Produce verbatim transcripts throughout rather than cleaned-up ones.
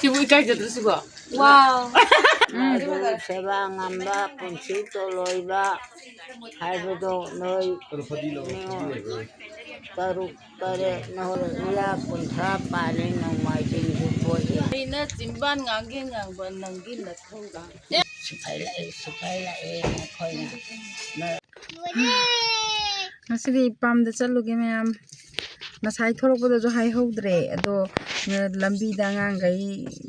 ꯁꯤꯕꯨ ꯏꯀꯥꯏꯖꯗ꯭ꯔꯣ ꯁꯤꯕꯣ? ꯋꯥꯎ꯫ ꯎꯝ꯫ ꯁꯦꯕꯥ ꯉꯝꯕ, ꯄꯨꯟꯁꯤ ꯇꯣꯂꯣꯏꯕ ꯍꯥꯏꯕꯗꯣ ꯅꯣꯏ ꯇꯔꯨꯛ ꯇꯔꯦꯠ ꯅꯍꯣꯏ ꯏꯌꯥ ꯀꯨꯟꯊ꯭ꯔꯥ ꯄꯥꯜꯂꯦ ꯅꯣꯡꯃꯥꯏꯖꯤꯡꯁꯨ ꯊꯣꯛꯏ꯫ ꯑꯩꯅ ꯆꯤꯝꯕꯥꯟ ꯉꯥꯡꯒꯦ ꯉꯥꯡꯕ ꯅꯪꯒꯤ ꯅꯊꯧꯗ꯫ ꯁꯤꯐꯥꯏ ꯂꯥꯛꯑꯦ, ꯁꯤꯐꯥꯏ ꯂꯥꯛꯑꯦ ꯅꯈꯣꯏꯅ꯫ ꯉꯁꯤꯗꯤ ꯄꯥꯝꯗ ꯆꯠꯂꯨꯒꯦ ꯃꯌꯥꯝ꯫ ꯉꯁꯥꯏ ꯊꯣꯛꯂꯛꯄꯗꯁꯨ ꯍꯥꯏꯍꯧꯗ꯭ꯔꯦ, ꯑꯗꯣ ꯂꯝꯕꯤꯗ ꯑꯉꯥꯡꯈꯩ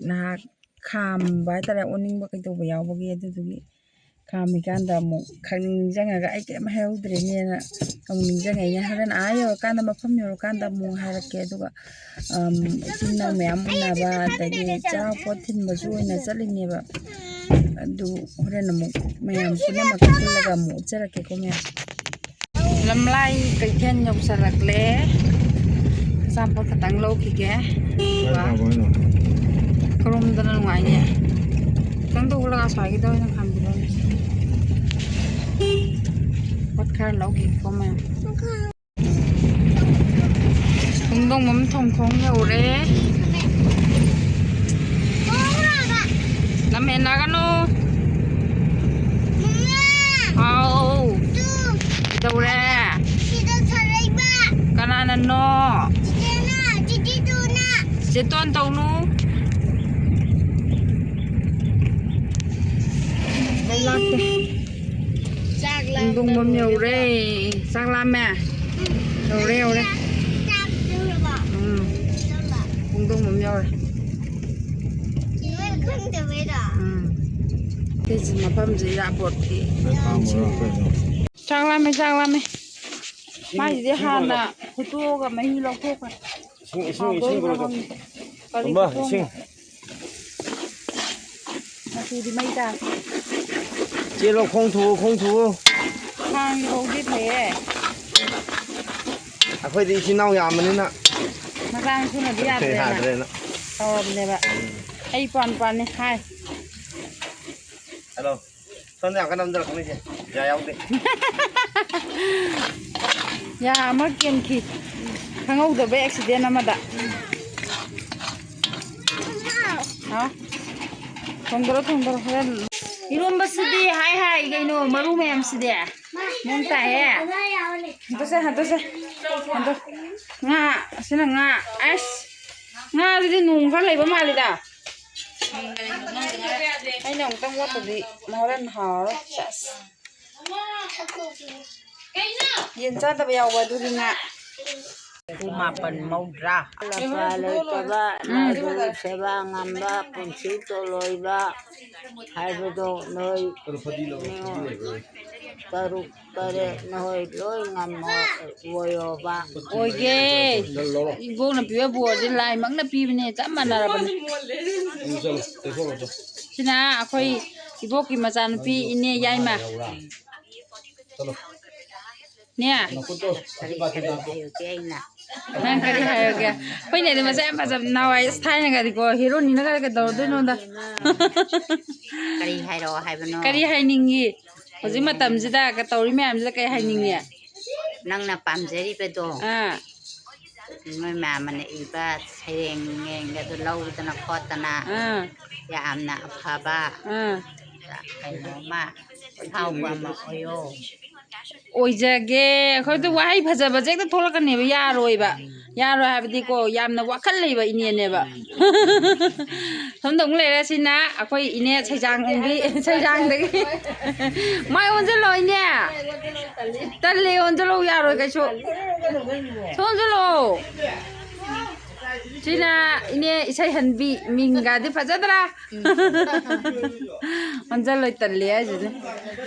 ꯅꯍꯥꯛ ꯈꯥꯝꯕ ꯍꯥꯏꯇꯥꯔꯦ, ꯑꯣꯅꯤꯡꯕ ꯀꯩꯗꯧꯕ ꯌꯥꯎꯕꯒꯤ, ꯑꯗꯨꯗꯨꯒꯤ ꯈꯥꯝꯃꯤꯀꯥꯟꯗ ꯑꯃꯨꯛ ꯈꯪ ꯅꯤꯡꯁꯤꯡꯉꯒ ꯑꯩ ꯀꯩꯝ ꯍꯥꯏꯍꯧꯗ꯭ꯔꯦꯅꯦꯅ ꯑꯃꯨꯛ ꯅꯤꯡꯁꯤꯡꯉꯛꯏꯅꯦ꯫ ꯍꯣꯔꯦꯟ ꯑꯥ ꯌꯧꯔꯀꯥꯟꯗ, ꯃꯐꯝ ꯌꯧꯔꯀꯥꯟꯗ ꯑꯃꯨꯛ ꯍꯥꯏꯔꯛꯀꯦ꯫ ꯑꯗꯨꯒ, ꯑꯝ, ꯏꯆꯤꯟ ꯏꯅꯥꯎ ꯃꯌꯥꯝ ꯎꯅꯕ, ꯑꯗꯒꯤ ꯆꯥ ꯄꯣꯠ ꯊꯤꯟꯕꯁꯨ ꯑꯣꯏꯅ ꯆꯠꯂꯤꯅꯦꯕ꯫ ꯑꯗꯨ ꯍꯣꯔꯦꯟ ꯑꯃꯨꯛ ꯃꯌꯥꯝ ꯄꯨꯝꯅꯃꯛꯀ ꯄꯨꯜꯂꯒ ꯑꯃꯨꯛ ꯎꯠꯆꯔꯛꯀꯦꯀꯣ ꯃꯌꯥꯝ꯫ ꯂꯝꯂꯥꯏ ꯀꯩꯊꯦꯜ ꯌꯧꯁꯜꯂꯛꯂꯦ꯫ ꯑꯆꯥꯄꯣꯠ ꯈꯇꯪ ꯂꯧꯈꯤꯒꯦ꯫ ꯀꯥꯏ ꯊꯥꯕ ꯍꯥꯏꯅꯣ? ꯀꯔꯣꯝꯗꯅ ꯅꯨꯡꯉꯥꯏꯅꯤ? ꯈꯤꯇꯪ ꯇꯧꯕꯂꯒ ꯑꯁ꯭ꯋꯥꯏꯒꯤꯗ ꯑꯣꯏꯅ ꯈꯟꯕꯤꯔꯣꯅꯦ꯫ ꯄꯣꯠ ꯈꯔ ꯂꯧꯈꯤꯒꯦꯀꯣ ꯃꯌꯥꯝ꯫ ꯈꯣꯡꯗꯣꯡꯕꯝ ꯊꯣꯡꯈꯣꯡ ꯌꯧꯔꯦ꯫ ꯂꯝ ꯍꯦꯟꯅꯒꯅꯨ꯫ ꯍꯥꯎ꯫ ꯀꯩꯗꯧꯔꯦ? ꯀꯅꯥꯅꯅꯣ? ꯆꯦꯇꯣꯟ ꯇꯧꯅꯨ꯫ ꯃꯩ ꯂꯥꯛꯇꯦ꯫ ꯆꯥꯛ ꯂꯥꯝꯕ ꯄꯨꯡꯗꯣꯡꯕꯝ ꯌꯧꯔꯦ꯫ ꯂꯣꯏꯔꯦꯀꯣ꯫ ꯆꯥꯛ ꯂꯥꯝꯃꯦ? ꯌꯧꯔꯦ, ꯌꯧꯔꯦ꯫ ꯆꯥꯛ ꯂꯧꯔꯕꯣ? ꯎꯝ꯫ ꯂꯧꯔꯕ? ꯄꯨꯡꯗꯣꯡꯕꯝ ꯌꯧꯔꯦ꯫ ꯅꯣꯏ ꯈꯪꯗꯕꯩꯔꯣ? ꯎꯝ꯫ ꯁꯤꯁꯤ ꯃꯐꯝꯁꯦ ꯏꯌꯥꯔꯄꯣꯔꯠꯀꯤ꯫ ꯆꯥꯛ ꯂꯥꯝꯃꯦ, ꯆꯥꯛ ꯂꯥꯝꯃꯦ꯫ ꯃꯥꯏꯁꯤꯗꯤ ꯍꯥꯟꯅ ꯐꯨꯠꯇꯣꯛꯑꯒ ꯃꯍꯤ ꯂꯧꯊꯣꯛꯈ꯭ꯔꯦ꯫ ꯏꯁꯤꯡ, ꯏꯁꯤꯡ, ꯏꯁꯤꯡ ꯍꯥꯎꯗꯣꯏꯅꯣ ꯄꯨꯔꯛꯑꯣ꯫ ꯈꯪꯗꯦ꯫ ꯀꯔꯤ ꯑꯃ, ꯈꯨꯊꯣꯡꯅꯣ? ꯏꯁꯤꯡ꯫ ꯃꯆꯨꯗꯤ ꯃꯩ ꯇꯥꯔꯦ꯫ ꯆꯦꯜꯂꯣ, ꯈꯣꯡ ꯊꯨꯑꯣ, ꯈꯣꯡ ꯊꯨꯑꯣ꯫ ꯈꯥꯡꯒꯤ ꯐꯧꯗꯤ ꯐꯩꯌꯦ꯫ ꯑꯩꯈꯣꯏꯗꯤ ꯏꯆꯤꯟ ꯏꯅꯥꯎ ꯌꯥꯝꯕꯅꯤꯅ꯫ ꯃꯆꯥ ꯃꯁꯨꯅꯗꯤ ꯌꯥꯗ꯭ꯔꯦꯅ ꯌꯥꯗ꯭ꯔꯦꯅ꯫ ꯇꯧꯔꯕꯅꯦꯕ꯫ ꯎꯝ꯫ ꯑꯩ ꯄꯥꯟ ꯄꯥꯟꯅꯤ ꯍꯥꯏ꯫ ꯍꯜꯂꯣ꯫ ꯁꯣꯝꯗ ꯌꯥꯝ ꯀꯟꯅ ꯅꯝꯖꯜꯂꯛꯀꯅꯨ ꯏꯆꯦ꯫ ꯌꯥ ꯌꯥꯎꯗꯦ꯫ ꯌꯥ ꯑꯃ ꯀꯦꯟꯈꯤ꯫ ꯈꯪꯍꯧꯗꯕ ꯑꯦꯛꯁꯤꯗꯦꯟ ꯑꯃꯗ꯫ ꯎꯝ꯫ ꯍꯥ? ꯊꯣꯡꯗꯔꯣ, ꯊꯣꯡꯗꯔꯣ, ꯍꯣꯔꯦꯟ꯫ ꯏꯔꯣꯝꯕꯁꯤꯗꯤ ꯍꯥꯏ ꯍꯥꯏ ꯀꯩꯅꯣ, ꯃꯔꯨ ꯃꯌꯥꯝꯁꯤꯗꯤ꯫ ꯃꯑꯣꯡ ꯇꯥꯏꯍꯦ꯫ ꯍꯟꯗꯣꯛꯁꯦ, ꯍꯟꯗꯣꯛꯁꯦ꯫ ꯍꯟꯗꯣꯛ꯫ ꯉꯥ, ꯑꯁꯤꯅ ꯉꯥ꯫ ꯑꯁ, ꯉꯥꯁꯤꯗꯤ ꯅꯣꯡ ꯈꯔ ꯂꯩꯕ ꯃꯥꯜꯂꯤꯗ꯫ ꯑꯩꯅ ꯑꯃꯨꯛꯇꯪ ꯑꯣꯠꯇꯗꯤ ꯍꯣꯔꯦꯟ ꯍꯥꯎꯔꯔꯣꯏ꯫ ꯁꯦꯁ꯫ ꯌꯦꯟ ꯆꯥꯗꯕ ꯌꯥꯎꯕ ꯑꯗꯨꯒꯤ ꯉꯥ꯫ ꯄꯨꯡ ꯃꯥꯄꯟ ꯃꯧꯗ꯭ꯔꯥ꯫ ꯂꯝꯄꯥ ꯂꯩꯇꯕ, ꯎꯝ꯫ ꯂꯥꯏꯔꯕ ꯁꯦꯕꯥ ꯉꯝꯕ, ꯄꯨꯟꯁꯤ ꯆꯣꯂꯣꯏꯕ ꯍꯥꯏꯕꯗꯣ ꯅꯣꯏ ꯇꯔꯨꯛ ꯇꯔꯦꯠ ꯅꯈꯣꯏ ꯂꯣꯏ ꯉꯝꯃꯣ, ꯑꯣꯏꯌꯣꯕ꯫ ꯑꯣꯏꯒꯦ꯫ ꯏꯕꯣꯛꯅ ꯄꯤꯕ ꯕꯣꯔꯗꯤ ꯂꯥꯏꯃꯛꯅ ꯄꯤꯕꯅꯦ, ꯆꯞ ꯃꯥꯟꯅꯔꯕꯅꯦ꯫ ꯁꯤꯅ ꯑꯩꯈꯣꯏ ꯏꯕꯣꯛꯀꯤ ꯃꯆꯥꯅꯨꯄꯤ ꯏꯅꯦ ꯌꯥꯏꯃ꯫ ꯅꯦ꯫ ꯀꯔꯤ ꯀꯔꯤ ꯍꯥꯏꯌꯨꯒꯦ ꯑꯩꯅ? ꯅꯪ ꯀꯔꯤ ꯍꯥꯏꯌꯨꯒꯦ? ꯑꯩꯈꯣꯏꯅꯗꯤ ꯃꯁꯛ ꯌꯥꯝ ꯐꯖꯕ, ꯅꯍꯥꯟꯋꯥꯏ ꯑꯁ ꯊꯥꯏꯅꯒꯗꯤꯀꯣ, ꯍꯦꯔꯣꯅꯤꯅꯒ ꯀꯩꯗꯧꯔꯗꯣꯏꯅꯣꯗ꯫ ꯀꯔꯤ ꯍꯥꯏꯔꯛꯑꯣ ꯍꯥꯏꯕꯅꯣ? ꯀꯔꯤ ꯍꯥꯏꯅꯤꯡꯉꯤ? ꯍꯧꯖꯤꯛ ꯃꯇꯝꯁꯤꯗ ꯇꯧꯔꯤ ꯃꯌꯥꯝꯁꯤꯗ ꯀꯩ ꯍꯥꯏꯅꯤꯡꯉꯤ? ꯅꯪꯅ ꯄꯥꯝꯖꯔꯤꯕꯗꯣ ꯑꯥ꯫ ꯅꯣꯏ ꯃꯌꯥꯝꯅ ꯏꯕ ꯁꯩꯔꯦꯡ ꯅꯨꯡꯔꯦꯡꯒꯗꯣ ꯂꯧꯗꯅ ꯈꯣꯠꯇꯅ ꯑꯥ꯫ ꯌꯥꯝꯅ ꯑꯐꯕ ꯑꯥ꯫ ꯀꯩꯅꯣꯝꯃ ꯐꯥꯎꯕ ꯑꯃ ꯑꯣꯏꯌꯣ꯫ ꯑꯣꯏꯖꯒꯦ꯫ ꯑꯩꯈꯣꯏꯗ ꯋꯥꯍꯩ ꯐꯖꯕꯁꯦ ꯍꯦꯛꯇ ꯊꯣꯛꯂꯛꯀꯅꯦꯕ, ꯌꯥꯔꯣꯏꯕ꯫ ꯌꯥꯔꯣꯏ ꯍꯥꯏꯕꯗꯤꯀꯣ, ꯌꯥꯝꯅ ꯋꯥꯈꯜ ꯂꯩꯕ ꯏꯅꯦꯅꯦꯕ꯫ ꯁꯣꯝꯗ ꯑꯃꯨꯛ ꯂꯩꯔꯦ, ꯁꯤꯅ ꯑꯩꯈꯣꯏ ꯏꯅꯦ ꯁꯩꯖꯥꯡꯕꯤ, ꯁꯩꯖꯥꯡꯗꯒꯤ꯫ ꯃꯥꯏ ꯑꯣꯟꯁꯤꯜꯂꯣ, ꯏꯅꯦ꯫ ꯇꯜꯂꯦ, ꯑꯣꯟꯁꯤꯜꯂꯣ, ꯌꯥꯔꯣꯏ ꯀꯩꯁꯨ꯫ ꯁꯣꯝ ꯑꯣꯟꯁꯤꯜꯂꯣ꯫ ꯁꯤꯅ ꯏꯅꯦ ꯏꯁꯩ ꯍꯟꯕꯤ, ꯃꯤꯡꯒꯗꯤ ꯐꯖꯗ꯭ꯔꯥ? ꯑꯣꯟꯁꯤꯜꯂꯣꯏ, ꯇꯜꯂꯦ ꯍꯥꯏꯁꯤꯅꯦ꯫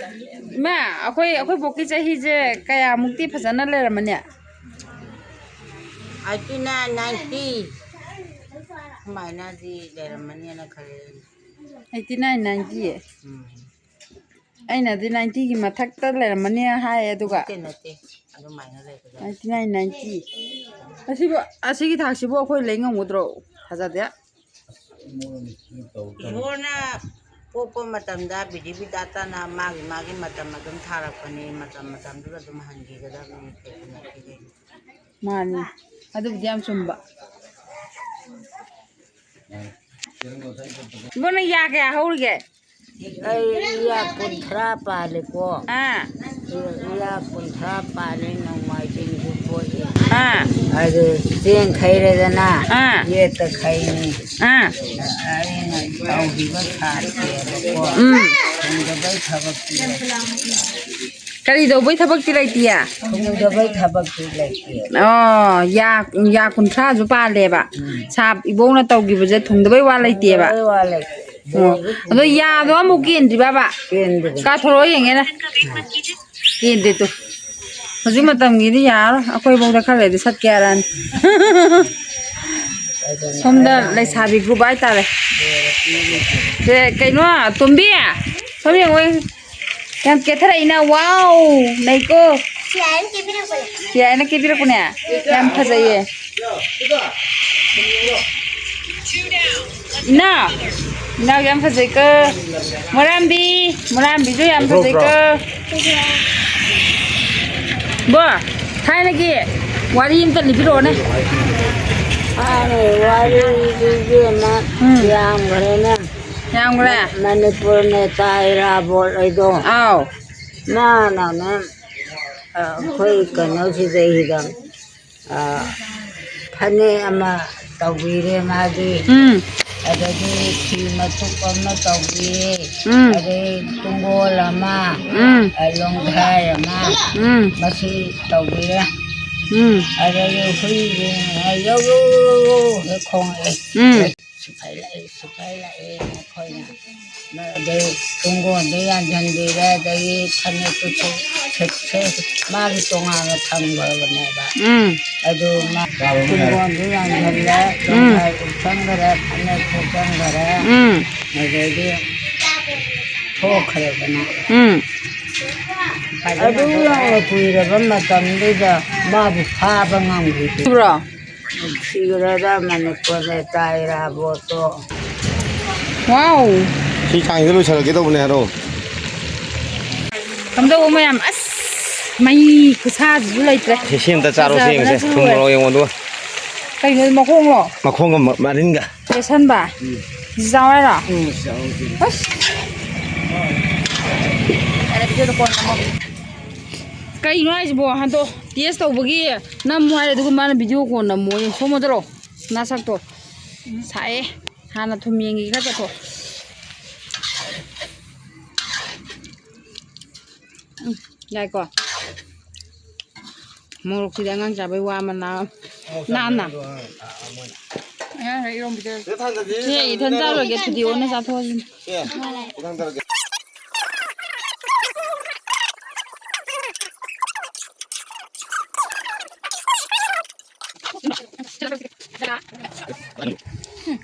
ꯏꯃꯥ, ꯑꯩꯈꯣꯏ, ꯑꯩꯈꯣꯏ ꯕꯣꯛꯀꯤ ꯆꯍꯤꯁꯦ ꯀꯌꯥꯃꯨꯛꯇꯤ ꯐꯖꯅ ꯂꯩꯔꯝꯃꯅꯤ? ꯑꯩꯠꯇꯤ ꯅꯥꯏꯟ, ꯅꯥꯏꯟꯇꯤ ꯁꯨꯃꯥꯏꯅꯗꯤ ꯂꯩꯔꯝꯃꯅꯤꯅ ꯈꯜꯂꯦ꯫ Eighty nine, ninety. ꯎꯝ꯫ ꯑꯩꯅꯗꯤ ꯅꯥꯏꯟꯇꯤꯒꯤ ꯃꯊꯛꯇ ꯂꯩꯔꯝꯃꯅꯤ ꯍꯥꯏ, ꯑꯗꯨꯒ ꯅꯠꯇꯦ, ꯅꯠꯇꯦ, ꯑꯗꯨꯃꯥꯏꯅ ꯂꯩꯕꯗ꯫ Ninety nine, ninety. ꯑꯁꯤꯕꯨ, ꯑꯁꯤꯒꯤ ꯊꯥꯛꯁꯤꯕꯨ ꯑꯩꯈꯣꯏ ꯂꯩ ꯉꯝꯒꯗ꯭ꯔꯣ? ꯊꯥꯖꯗꯦ꯫ ꯏꯁꯣꯔꯅ ꯄꯣꯛꯄ ꯃꯇꯝꯗ ꯕꯤꯙꯤ ꯕꯤꯙꯥꯇꯥꯅ ꯃꯥꯒꯤ ꯃꯥꯒꯤ ꯃꯇꯝ ꯑꯗꯨꯝ ꯊꯥꯔꯛꯄꯅꯤ, ꯃꯇꯝ ꯃꯇꯝꯗꯨꯗ ꯑꯗꯨꯝ ꯍꯟꯈꯤꯒꯗꯕꯅꯤ, ꯀꯩꯁꯨ ꯅꯠꯇꯦ ꯀꯩꯅꯣ꯫ ꯃꯥꯅꯤ, ꯑꯗꯨꯕꯨꯗꯤ ꯌꯥꯝ ꯆꯨꯝꯕ꯫ ꯏꯕꯨꯡꯉꯣ, ꯅꯪ ꯌꯥ ꯀꯌꯥ ꯍꯧꯔꯤꯒꯦ? ꯑꯩ ꯌꯥ ꯀꯨꯟꯊ꯭ꯔꯥ ꯄꯥꯜꯂꯦꯀꯣ꯫ ꯑꯥ꯫ ꯌꯥ ꯀꯨꯟꯊ꯭ꯔꯥ ꯄꯥꯜꯂꯦ, ꯅꯣꯡꯃꯥꯏꯖꯤꯡꯁꯨ ꯄꯣꯛꯑꯦ꯫ ꯑꯥ꯫ ꯑꯗꯨ ꯆꯦꯡ ꯈꯩꯔꯦꯗꯅ, ꯑꯥ꯫ ꯌꯦꯠꯇ ꯈꯩꯅꯤ꯫ ꯑꯥ꯫ ꯑꯩꯅ ꯇꯧꯈꯤꯕ ꯁꯥꯠꯇꯦꯕꯀꯣ꯫ ꯎꯝ꯫ ꯊꯣꯡꯗꯕꯩ ꯊꯕꯛꯇꯤ ꯂꯩꯇꯦ꯫ ꯀꯔꯤ ꯇꯧꯕꯩ ꯊꯕꯛꯇꯤ ꯂꯩꯇꯤꯌꯦ? ꯊꯣꯡꯗꯕꯩ ꯊꯕꯛꯇꯤ ꯂꯩꯇꯦ꯫ ꯑꯣ, ꯌꯥ, ꯌꯥ ꯀꯨꯟꯊ꯭ꯔꯥꯁꯨ ꯄꯥꯜꯂꯦꯕ꯫ ꯎꯝ꯫ ꯁꯥꯞ ꯏꯕꯣꯛꯅ ꯇꯧꯈꯤꯕꯁꯦ ꯊꯨꯡꯗꯕꯩ ꯋꯥ ꯂꯩꯇꯦꯕ꯫ ꯊꯣꯡꯗꯕꯩ ꯋꯥ ꯂꯩꯇꯦ꯫ ꯑꯣ꯫ ꯑꯗꯣ ꯌꯥꯗꯣ ꯑꯃꯨꯛ ꯀꯦꯟꯗ꯭ꯔꯤꯕꯕ? ꯀꯦꯟꯗ꯭ꯔꯤ꯫ ꯀꯥꯊꯣꯔꯛꯑꯣ ꯌꯦꯡꯒꯦꯅꯦ꯫ ꯀꯦꯟꯗꯦ ꯇꯨ꯫ ꯍꯧꯖꯤꯛ ꯃꯇꯝꯒꯤꯗꯤ ꯌꯥꯔꯣꯏ꯫ ꯑꯩꯈꯣꯏꯐꯧꯗ ꯈꯔ ꯂꯩꯔꯗꯤ ꯁꯠꯀꯦ ꯍꯥꯏꯔꯛꯑꯅꯤ꯫ ꯁꯣꯝꯗ ꯂꯩꯁꯥꯕꯤ group ꯍꯥꯏꯇꯥꯔꯦ꯫ ꯁꯦ, ꯀꯩꯅꯣ, ꯇꯣꯝꯕꯤ, ꯁꯣꯝ ꯌꯦꯡꯉꯣ꯫ ꯌꯥꯝ ꯀꯦꯊꯔꯛꯏꯅ, wow! ꯅꯩꯀꯣ꯫ ꯁꯤ ꯌꯥꯏꯅ ꯀꯦꯕꯤꯔꯛꯄꯅꯦ꯫ ꯁꯤ ꯌꯥꯏꯅ ꯀꯦꯕꯤꯔꯛꯄꯅꯦ꯫ ꯌꯥꯝ ꯐꯖꯩꯌꯦ꯫ ꯏꯅꯥꯎ, ꯏꯅꯥꯎ ꯌꯥꯝ ꯐꯖꯩꯀꯣ꯫ ꯃꯣꯔꯥꯝꯕꯤ, ꯃꯣꯔꯥꯝꯕꯤꯁꯨ ꯌꯥꯝ ꯐꯖꯩꯀꯣ꯫ ꯕꯣ, ꯊꯥꯏꯅꯒꯤ ꯋꯥꯔꯤ ꯑꯝꯇ ꯂꯤꯕꯤꯔꯛꯑꯣꯅꯦ꯫ ꯊꯥꯏꯅꯒꯤ ꯋꯥꯔꯤꯗꯤ ꯏꯕꯦꯝꯃ ꯎꯝ꯫ ꯌꯥꯝꯈ꯭ꯔꯦꯅꯦ꯫ ꯌꯥꯝꯈ꯭ꯔꯦ? ꯃꯅꯤꯄꯨꯔ ꯅꯦꯇꯥ ꯏꯔꯥꯕꯣꯠ ꯍꯥꯏꯗꯣ꯫ ꯑꯥꯎ꯫ ꯃꯥꯅꯅꯦ, ꯑ, ꯑꯩꯈꯣꯏ ꯀꯩꯅꯣꯁꯤꯗꯩꯁꯤꯗ, ꯑ, ꯐꯅꯦꯛ ꯑꯃ ꯇꯧꯕꯤꯔꯦ ꯃꯥꯗꯤ꯫ ꯎꯝ꯫ ꯑꯗꯒꯤ ꯐꯤ ꯃꯆꯨꯞ ꯑꯃ ꯇꯧꯕꯤꯔꯦ꯫ ꯎꯝ꯫ ꯑꯗꯩ ꯇꯨꯡꯒꯣꯜ ꯑꯃ, ꯎꯝ꯫ ꯑ, ꯂꯣꯡꯗ꯭ꯔꯥꯏ ꯑꯃ, ꯎꯝ꯫ ꯃꯁꯤ ꯇꯧꯕꯤꯔꯦ꯫ ꯎꯝ꯫ ꯑꯗꯒꯤ ꯍꯨꯏꯁꯤꯡꯅ ꯌꯧ, ꯌꯧ, ꯌꯧ, ꯌꯧ ꯍꯦꯛ ꯈꯣꯡꯉꯛꯑꯦ꯫ ꯎꯝ꯫ ꯁꯤꯐꯥꯏ ꯂꯥꯛꯑꯦ, ꯁꯤꯐꯥꯏ ꯂꯥꯛꯑꯦꯅ ꯑꯩꯈꯣꯏꯅ ꯑꯗꯩ ꯇꯨꯡꯒꯣꯟꯗ ꯌꯥꯟꯁꯤꯟꯕꯤꯔꯦ, ꯑꯗꯒꯤ ꯐꯅꯦꯛꯇꯨꯁꯨ ꯁꯦꯠ-, ꯁꯦꯠ-, ꯃꯥꯒꯤ ꯇꯣꯉꯥꯟꯅ ꯊꯝꯈ꯭ꯔꯕꯅꯦꯕ꯫ ꯎꯝ꯫ ꯑꯗꯨ ꯃꯥ ꯇꯨꯡꯒꯣꯟꯗ ꯌꯥꯟꯁꯤꯜꯂꯦ, ꯎꯝ꯫ ꯇꯣꯡꯈꯥꯏ ꯎꯞꯁꯟꯈ꯭ꯔꯦ, ꯐꯅꯦꯛ ꯁꯦꯠꯆꯟꯈꯔꯦ꯫ ꯎꯝ꯫ ꯑꯗꯩꯗꯤ ꯊꯣꯛꯈ꯭ꯔꯦꯗꯅ꯫ ꯎꯝ꯫ ꯑꯗꯨ ꯌꯥꯝꯅ ꯀꯨꯏꯔꯕ ꯃꯇꯝꯗꯨꯗ ꯃꯥꯕꯨ ꯐꯥꯕ ꯉꯝꯈꯤꯗꯦ꯫ ꯕ꯭ꯔꯣ? ꯅꯨꯡꯁꯤꯈ꯭ꯔꯗ ꯃꯅꯤꯄꯨꯔ ꯅꯦꯇꯥ ꯏꯔꯥꯕꯣꯠꯇꯣ꯫ ꯋꯥꯎ! ꯁꯤ ꯊꯥꯡꯁꯤꯗ ꯂꯣꯏꯁꯤꯜꯂꯛꯀꯦ ꯇꯧꯕꯅꯦ ꯍꯥꯏꯔꯣ꯫ ꯀꯝꯗꯧꯕ ꯃꯌꯥꯝ, ꯑꯁ, ꯃꯩ ꯈꯨꯁꯥꯁꯤꯁꯨ ꯂꯩꯇ꯭ꯔꯦ꯫ ꯁꯤ, ꯁꯤ ꯑꯝꯇ ꯆꯥꯔꯣ, ꯁꯤ ꯌꯦꯡꯉꯁꯦ꯫ ꯐꯖꯕꯅꯁꯨ ꯊꯨꯝ ꯂꯣꯏꯔꯦ꯫ ꯃꯣꯔꯣꯛ ꯌꯦꯡꯉꯣ ꯑꯗꯨꯒ꯫ ꯀꯩꯅꯣ, ꯃꯈꯣꯡꯂꯣ? ꯃꯈꯣꯡꯒ ꯃ-, ꯃꯔꯤꯟꯒ꯫ ꯀꯦꯁꯟꯕ? ꯎꯝ꯫ ꯁꯤ ꯆꯥꯎ ꯍꯥꯏꯔꯣ? ꯎꯝ, ꯁꯤ ꯆꯥꯎ, ꯁꯤ꯫ ꯑꯁ꯫ ꯌꯥꯔꯦ, video ꯗꯣ ꯀꯣꯟꯅ ꯅꯝꯃꯣ꯫ ꯀꯩꯅꯣ ꯍꯥꯏꯁꯤꯕꯣ? ꯍꯟꯗꯣ test ꯇꯧꯕꯒꯤ ꯅꯝꯃꯣ ꯍꯥꯏꯔꯦ, ꯑꯗꯨꯒ ꯃꯥꯅ video ꯀꯣꯟꯅ ꯅꯝꯃꯣꯌꯦ꯫ ꯁꯣꯝ ꯑꯣꯟꯊꯣꯔꯛꯑꯣ꯫ ꯅꯁꯛꯇꯣ꯫ ꯁꯥꯏꯌꯦ꯫ ꯍꯥꯟꯅ ꯊꯨꯝ ꯌꯦꯡꯒꯦ ꯈꯔ ꯆꯠꯊꯣꯛ꯫ ꯎꯝ, ꯌꯥꯏꯀꯣ? ꯃꯣꯔꯣꯛꯁꯤꯗꯤ ꯑꯉꯥꯡ ꯆꯥꯕꯩ ꯋꯥ ꯑꯃ ꯅꯥ-, ꯅꯥꯟꯅ꯫ ꯑꯉꯥꯡꯈꯩ ꯏꯔꯣꯝ ꯄꯤꯖꯔꯒꯦ꯫ ꯁꯦ, ꯏꯊꯟ ꯆꯥꯔꯣꯏꯒꯦ, ꯊꯨꯗꯤꯑꯣꯅ ꯆꯥꯊꯣꯛꯑꯁꯤꯅꯦ꯫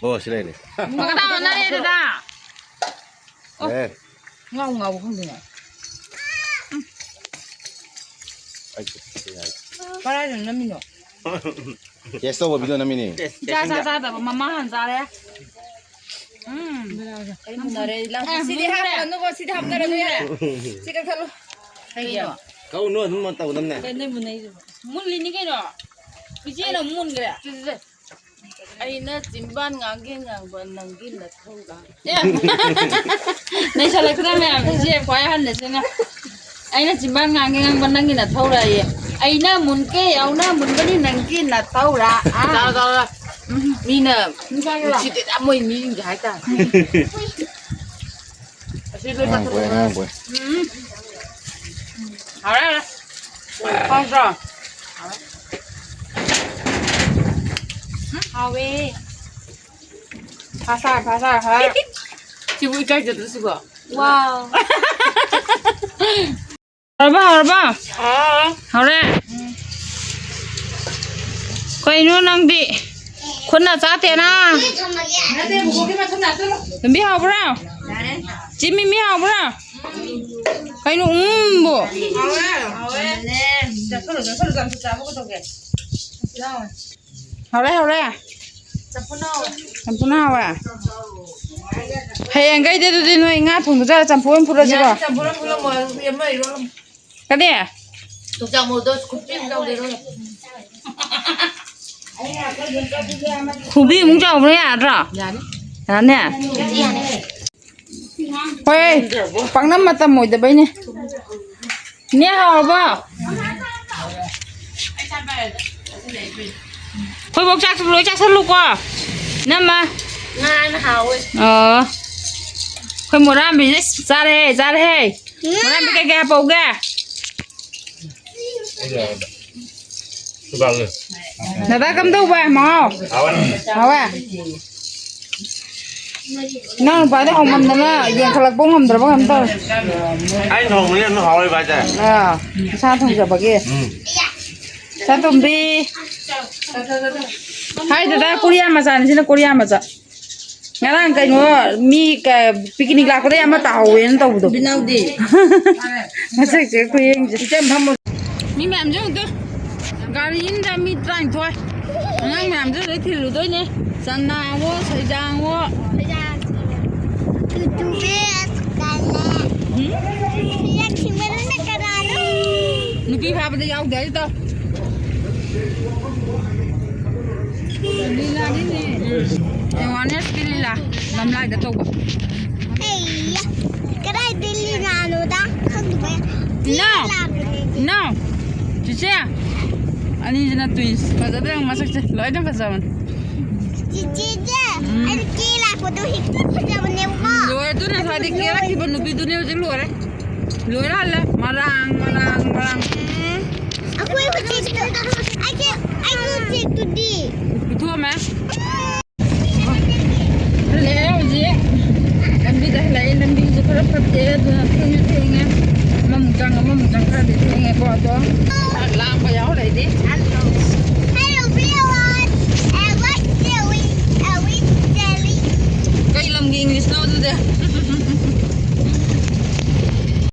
ꯑꯣ, ꯁꯤ ꯂꯩꯔꯦ꯫ ꯃꯈꯥ ꯇꯥꯅ ꯂꯩꯔꯦꯗ꯫ ꯑꯣ꯫ ꯑꯦ꯫ ꯉꯥꯎ ꯉꯥꯎꯕ ꯈꯪꯗꯦꯅꯦ꯫ ꯀꯗꯥꯏꯗ ꯅꯝꯃꯤꯅꯣ? Test ꯇꯧꯕ video ꯅꯝꯃꯤꯅꯦ꯫ ꯏꯆꯥ ꯆꯥ ꯆꯥꯗꯕ ꯃꯃꯥ ꯍꯥꯟꯅ ꯆꯥꯔꯦ꯫ ꯎꯝ꯫ ꯑꯩ ꯃꯨꯟꯅꯔꯦ꯫ ꯂꯥꯎ꯫ ꯑꯦ, ꯁꯤꯗꯤ ꯃꯨꯟꯅꯔꯦ꯫ ꯍꯥꯞꯀꯅꯨꯀꯣ, ꯁꯤꯗꯤ ꯍꯥꯞꯅꯔꯅꯨ ꯌꯥꯔꯦ꯫ ꯁꯤ ꯀꯛꯊꯠꯂꯨ꯫ ꯀꯩꯅꯣ? ꯀꯛꯎꯅꯨ, ꯑꯗꯨꯝ ꯇꯧꯒꯗꯝꯅꯦ꯫ ꯀꯩꯅꯣ ꯃꯨꯟꯅꯩꯗꯨꯕꯣ? ꯃꯨꯜꯂꯤꯅꯤ ꯀꯩꯅꯣ꯫ ꯏꯆꯦꯅ ꯑꯃꯨꯛ ꯃꯨꯟꯈ꯭ꯔꯦ꯫ ꯁꯦ, ꯁꯦ, ꯁꯦ꯫ ꯑꯩꯅ ꯆꯤꯝꯕꯥꯟ ꯉꯥꯡꯒꯦ ꯉꯥꯡꯕ ꯅꯪꯒꯤ ꯅꯊꯧꯔꯥꯡ꯫ ꯑꯦ꯫ ꯅꯩꯁꯜꯂꯛꯇ꯭ꯔꯥ ꯃꯌꯥꯝ? ꯏꯆꯦ ꯈ꯭ꯋꯥꯏ ꯑꯍꯟꯗꯁꯤꯅ ꯑꯩꯅ ꯆꯤꯝꯕꯥꯟ ꯉꯥꯡꯒꯦ ꯉꯥꯡꯕ ꯅꯪꯒꯤ ꯅꯊꯧꯔꯥꯌꯦ꯫ ꯑꯩꯅ ꯃꯨꯟꯒꯦ ꯌꯥꯎꯅ ꯃꯨꯟꯕꯅꯤ ꯅꯪꯒꯤ ꯅꯊꯧꯔꯥ꯫ ꯑꯥ꯫ ꯆꯥꯔꯣ, ꯆꯥꯔꯣ, ꯆꯥꯔꯣ꯫ ꯎꯝ꯫ ꯃꯤꯅ ꯅꯨꯡꯁꯤꯗꯦꯗ ꯃꯣꯏ ꯃꯤꯁꯤꯡꯁꯦ ꯍꯥꯏꯇꯥꯔꯦ꯫ ꯑꯁꯤ ꯂꯣꯏ ꯑꯉꯥꯡ ꯄꯣꯛꯑꯦ, ꯆꯥꯊꯣꯛꯑꯣ꯫ ꯑꯉꯥꯡ ꯄꯣꯛꯑꯦ꯫ ꯎꯝ꯫ ꯍꯥꯎꯔꯦ, ꯍꯥꯎꯔꯦ꯫ ꯍꯥꯎꯗ꯭ꯔꯣ? ꯍꯥꯎꯋꯦ꯫ ꯐꯥꯁꯥ, ꯐꯥꯁꯥ, ꯍꯥꯏ꯫ ꯁꯤꯕꯨ ꯏꯀꯥꯏꯖꯗ꯭ꯔꯣ ꯁꯤꯕꯣ? ꯋꯥꯎ꯫ ꯍꯥꯎꯔꯕ, ꯍꯥꯎꯔꯕ? ꯑꯥ꯫ ꯍꯥꯎꯔꯦ? ꯀꯩꯅꯣ ꯅꯪꯗꯤ? ꯈꯨꯠꯅ ꯆꯥꯇꯦꯅ? ꯅꯠꯇꯦ, ꯕꯨꯕꯣꯛꯀꯤ ꯃꯊꯨꯟ ꯍꯥꯞꯆꯜꯂꯣ꯫ ꯂꯝꯕꯤ ꯍꯥꯎꯕ꯭ꯔꯥ? ꯌꯥꯔꯦ꯫ ꯆꯦ ꯃꯤꯃꯤ ꯍꯥꯎꯕ꯭ꯔꯥ? ꯀꯩꯅꯣ ꯎꯝꯕꯣ? ꯍꯥꯎꯋꯦ, ꯍꯥꯎꯋꯦ꯫ ꯆꯥꯁꯜꯂꯣ, ꯆꯥꯁꯜꯂꯣ, ꯆꯝꯐꯨꯠ ꯆꯥꯕ ꯀꯩꯗꯧꯒꯦ? ꯍꯥꯎꯔꯦ, ꯍꯥꯎꯔꯦ꯫ ꯆꯝꯐꯨꯠꯅ ꯍꯥꯎꯋꯦ꯫ ꯆꯝꯐꯨꯠꯅ ꯍꯥꯎꯋꯦ꯫ ꯍꯌꯦꯡꯈꯩꯗꯤ ꯑꯗꯨꯗꯤ ꯅꯣꯏ ꯉꯥ ꯊꯣꯡꯕ ꯆꯥꯔ ꯆꯝꯐꯨꯠ ꯑꯣꯏꯅ ꯐꯨꯠꯂꯁꯤꯀꯣ? ꯌꯥꯅꯤ, ꯆꯝꯐꯨꯠ ꯑꯃ ꯐꯨꯠꯂꯝꯃꯣ, ꯑꯃ ꯏꯔꯣꯜꯂꯝꯃꯣ꯫ ꯀꯔꯤ? ꯌꯣꯡꯆꯥꯛ ꯃꯔꯨꯗꯣ ꯈꯨꯄꯤ ꯑꯃ ꯂꯧꯒꯦ, ꯏꯔꯣꯜꯂꯣ꯫ ꯈꯨꯕꯤ ꯑꯃꯨꯛ ꯆꯥꯎꯕꯅ ꯌꯥꯗ꯭ꯔꯣ? ꯌꯥꯅꯤ꯫ ꯌꯥꯅꯤ? ꯌꯥꯅꯤ꯫ ꯍꯣꯏ, ꯄꯥꯛꯅꯝ ꯃꯇꯝ ꯑꯣꯏꯗꯕꯩꯅꯦ꯫ ꯅꯦ ꯍꯥꯎꯔꯕꯣ? ꯑꯩꯈꯣꯏꯕꯣꯛ ꯆꯥꯛ ꯂꯣꯏ ꯆꯥꯁꯜꯂꯨꯀꯣ꯫ ꯏꯅꯝꯃ꯫ ꯉꯥꯅ ꯍꯥꯎꯋꯦ꯫ ꯑꯣ꯫ ꯑꯩꯈꯣꯏ ꯃꯣꯔꯥꯝꯕꯤꯁꯦ ꯆꯥꯔꯦ, ꯆꯥꯔꯦ꯫ ꯃꯣꯔꯥꯝꯕꯤ ꯀꯩꯀꯩ ꯍꯥꯞꯄꯛꯎꯒꯦ? ꯗꯗꯥ ꯀꯝꯗꯧꯕ? ꯃꯍꯥꯎ? ꯍꯥꯎꯋꯦ꯫ ꯏꯅꯥꯎ ꯅꯨꯄꯥꯗꯤ ꯍꯥꯎꯃꯟꯗꯅ ꯌꯦꯡꯈꯠꯂꯛꯄ ꯉꯝꯗ꯭ꯔꯕ ꯀꯩꯅꯣꯝ ꯇꯧꯔꯦ꯫ ꯑꯩꯅ ꯊꯣꯡꯕꯅꯤꯅ ꯑꯗꯨꯝ ꯍꯥꯎꯔꯤꯕ ꯍꯥꯏꯇꯥꯔꯦ꯫ ꯑꯥ, ꯏꯁꯥ ꯊꯣꯡꯖꯕꯒꯤ꯫ ꯎꯝ꯫ ꯁꯥꯇꯣꯝꯕꯤ꯫ ꯍꯥꯏ ꯗꯗꯥ, ꯀꯣꯔꯤꯌꯥ ꯃꯆꯥꯅꯤ, ꯁꯤꯅ ꯀꯣꯔꯤꯌꯥ ꯃꯆꯥ꯫ ꯉꯔꯥꯡ ꯀꯩꯅꯣ ꯃꯤ ꯀ-, ꯄꯤꯀꯤꯅꯤꯛ ꯂꯥꯛꯄꯗꯩ ꯑꯃ ꯇꯥꯍꯧꯋꯦꯅ ꯇꯧꯕꯗꯣ꯫ ꯕꯤꯅꯥꯎꯗꯤ꯫ ꯃꯁꯛꯁꯦ ꯈꯨꯌꯦꯡꯁꯦ꯫ ꯏꯆꯦ ꯐꯝꯃꯣ꯫ ꯃꯤ ꯃꯌꯥꯝꯁꯦ ꯑꯃꯨꯛꯇ ꯒꯥꯔꯤ ꯑꯃꯗ ꯃꯤ ꯇꯔꯥꯅꯤꯊꯣꯏ꯫ ꯑꯉꯥꯡ ꯃꯌꯥꯝꯁꯦ ꯂꯣꯏ ꯊꯤꯜꯂꯨꯗꯣꯏꯅꯦ꯫ ꯆꯅꯥꯋꯣ, ꯁꯩꯖꯥꯡꯋꯣ꯫ ꯇꯨꯇꯨꯕꯤ꯫ ꯎꯝ? ꯁꯤꯗ ꯊꯤꯡꯕꯗꯨꯅ ꯀꯅꯥꯅꯣ? ꯅꯨꯄꯤ ꯐꯥꯕꯗ ꯌꯥꯎꯗꯦ ꯍꯥꯏꯗꯣ꯫ ꯂꯤꯂꯥꯅꯤꯅꯦ꯫ Awareness ꯀꯤ ꯂꯤꯂꯥ ꯂꯝꯂꯥꯏꯗ ꯇꯧꯕ꯫ ꯑꯩꯌꯥ, ꯀꯗꯥꯏꯗꯩ ꯂꯤꯂꯥꯅꯣꯗ? ꯈꯪꯗꯕ꯫ ꯏꯅꯥꯎ! ꯂꯤꯂꯥꯕꯨꯗꯤ꯫ ꯏꯅꯥꯎ! ꯆꯤꯆꯦ! ꯑꯅꯤꯁꯤꯅ twins꯫ ꯐꯖꯗ꯭ꯔꯥ ꯌꯦꯡꯉꯨ ꯃꯁꯛꯁꯦ? ꯂꯣꯏꯅ ꯐꯖꯕꯅꯤ꯫ ꯆꯤꯆꯦꯁꯦ, ꯎꯝ꯫ ꯑꯩꯅ ꯀꯦ ꯂꯥꯛꯄꯗꯣ ꯍꯦꯛꯇ ꯐꯖꯕꯅꯦꯕꯀꯣ꯫ ꯂꯣꯏꯔꯦ, ꯑꯗꯨꯅ ꯉꯁꯥꯏꯗꯤ ꯀꯦꯔꯛꯈꯤꯕ ꯅꯨꯄꯤꯗꯨꯅꯦ ꯍꯧꯖꯤꯛ ꯂꯣꯏꯔꯦ꯫ ꯂꯣꯏꯔꯦ ꯍꯜꯂꯦ꯫ ꯃꯔꯥꯡ, ꯃꯔꯥꯡ, ꯃꯔꯥꯡ꯫ ꯑꯩꯈꯣꯏ ꯍꯧꯖꯤꯛꯇ, ꯑꯩꯒꯤ, ꯑꯩꯒꯤ ꯎꯆꯦꯛꯇꯨꯗꯤ? ꯄꯤꯊꯣꯛꯑꯝꯃꯦ꯫ ꯍꯜꯂꯛꯑꯦ ꯍꯧꯖꯤꯛ꯫ ꯂꯝꯕꯤꯗ ꯍꯜꯂꯛꯑꯦ꯫ ꯂꯝꯕꯤꯁꯨ ꯈꯔ ꯐꯠꯇꯦ, ꯑꯗꯨꯅ ꯊꯦꯡꯁꯨ ꯊꯦꯡꯉꯦ꯫ ꯑꯃꯃꯨꯛ ꯆꯪ, ꯑꯃꯃꯨꯛ ꯆꯪ ꯈꯔꯗꯤ ꯊꯦꯡꯉꯦꯀꯣ꯫ ꯑꯗꯣ ꯆꯥꯛ ꯂꯥꯝꯕ ꯌꯥꯎꯔꯛꯏꯗꯤ꯫ Hello, everyone. I like jelly. I like jelly. ꯀꯩ ꯂꯝꯒꯤ English ꯅꯣ ꯑꯗꯨꯗꯤ?